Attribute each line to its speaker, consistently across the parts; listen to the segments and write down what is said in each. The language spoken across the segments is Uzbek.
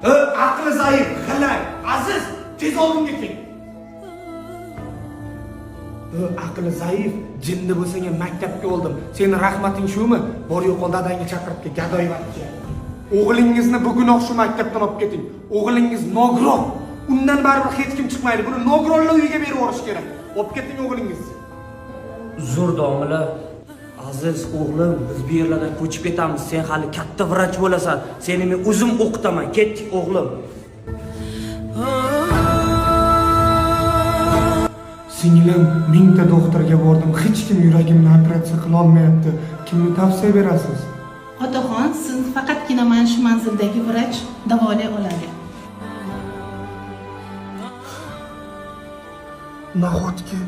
Speaker 1: Aqli zaif, xilay. Aziz, tez oldimga kel. Aqli zaif, jinni bo'lsang ham maktabga oldim. Seni rahmating shumi? Bor yo'qol dadangni chaqirib kel, gadoyvatga. O'g'lingizni bugunoq shu maktabdan olib keting. O'g'lingiz nogiron. Undan baribir hech kim chiqmaydi. Buni nogironlar uyiga berib yuborish kerak. Olib keting o'g'lingizni.
Speaker 2: Uzr domla. Aziz o'g'lim, biz bu yerlardan ko'chib ketamiz. Sen hali katta vrach bo'lasan. Seni men o'zim o'qitaman. Ketdik o'g'lim.
Speaker 1: Singlim, mingta doktorga bordim, hech kim yuragimni operatsiya qila olmayapti. Kimni tavsiya berasiz?
Speaker 3: Otaxon, sizni faqatgina mana shu manzildagi vrach davolay oladi.
Speaker 1: Nahotki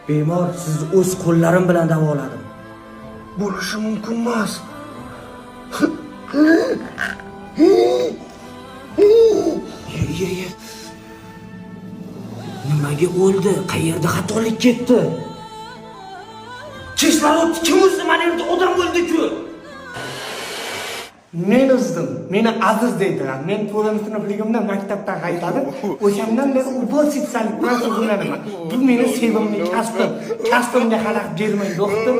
Speaker 2: Bemor, sizni o'z qo'llarim bilan davoladim.
Speaker 1: bo'lishi mumkin emas.
Speaker 2: Ye, ye, ye. Nimaga o'ldi? Qayerda xatolik ketdi? Kislorod kim o'zdi? Mana yerda odam o'ldi-ku.
Speaker 1: Men uzdim. Meni Aziz deydilar. Men 4-sinfligimda maktabdan haydalib, o'shandan beri ubol sitsalik bilan shug'ullanaman. Bu meni sevimli kasbim. Kasbimga xalaqit bermang, do'xtir.